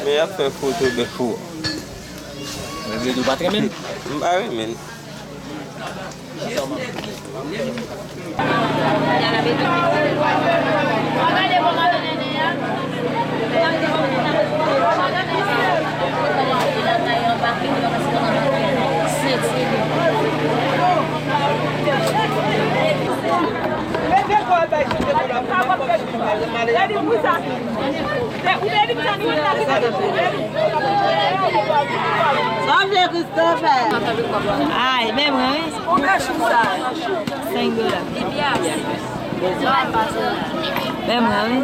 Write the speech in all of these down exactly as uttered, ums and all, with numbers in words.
Men y ap fè foto de fou. Men vle di w pa t renmen l? M pa renmen l. Sa w vle, Christopher? Ay, men mwen, wi. Konbyen chou sa? Senk dola. Men mwen, wi.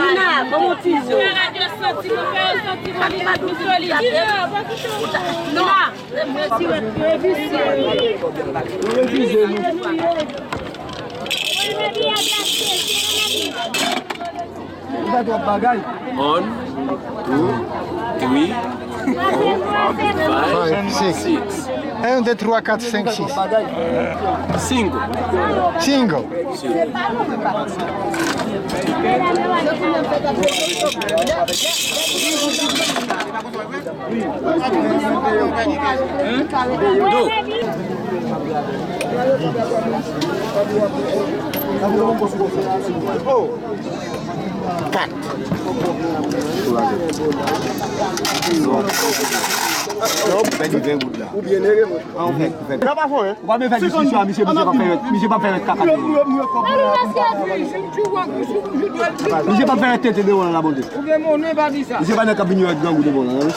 Lina, kòman ti zo? Non. Revize nou. Ou fè twòp bagay. One, two, three, four, five, six. Un, deux, trois, quatre, cinq, six. Cinco. Cinco. Sí. Kat. Ou byen nere, mwen. Sa pa fon, hein? Ou pa bezwen fè diskisyon a misye, misye pa fè, misye pa fè kaka. Misye pa fè tete devan la, Bondye. Ou gen monnen, pa di sa. Misye pa nan kap vini ak grangou devan la, non?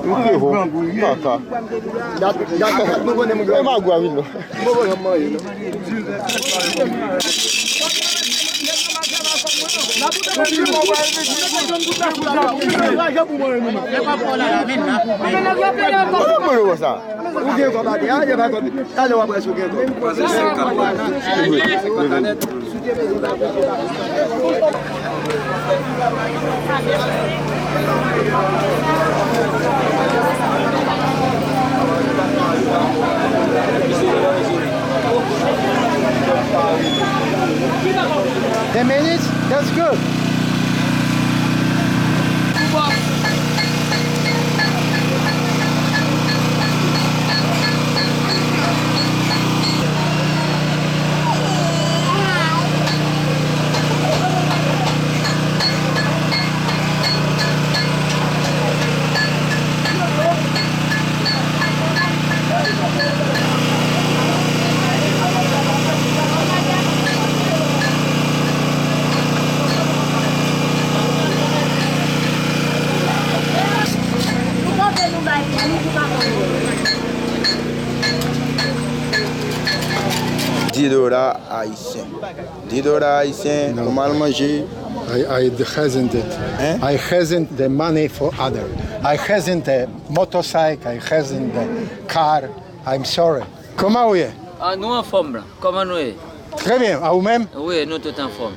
Ok, bon. Kaka. Dat, dat, nou konnen moun. E magwa vin, non. Ou gen kòb atè a, gen pa kòb. Talè w ap wè si w gen kòb. Ten minutes? That's good. Dis dola ayisyen. Dis dola ayisyen, non. Pou m al manje. I, I hasn't it. Hein? I hasn't the money for other. I hasn't the motorcycle, I hasn't the car. I'm sorry. Kòman ou ye? Ah, nou anfòm la. Kòman nou ye? Très bien. A ou menm? Wi, nou tout anfòm.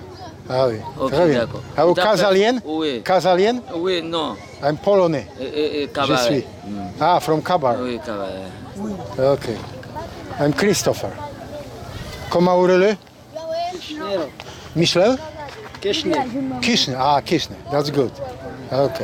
Ah wi. Ok, très bien. Dakò. A ou Kazalyen? Wi. Kazalyen? Wi, non. I'm Polonais. E, e, e, Kabarè. Je suis. Ah, from Kabarè. Wi, Kabarè. Ok. I'm Christopher. Kòman ou rele? Michel? Kirchner. Kirchner. Ah, Kirchner. That's good. Ok.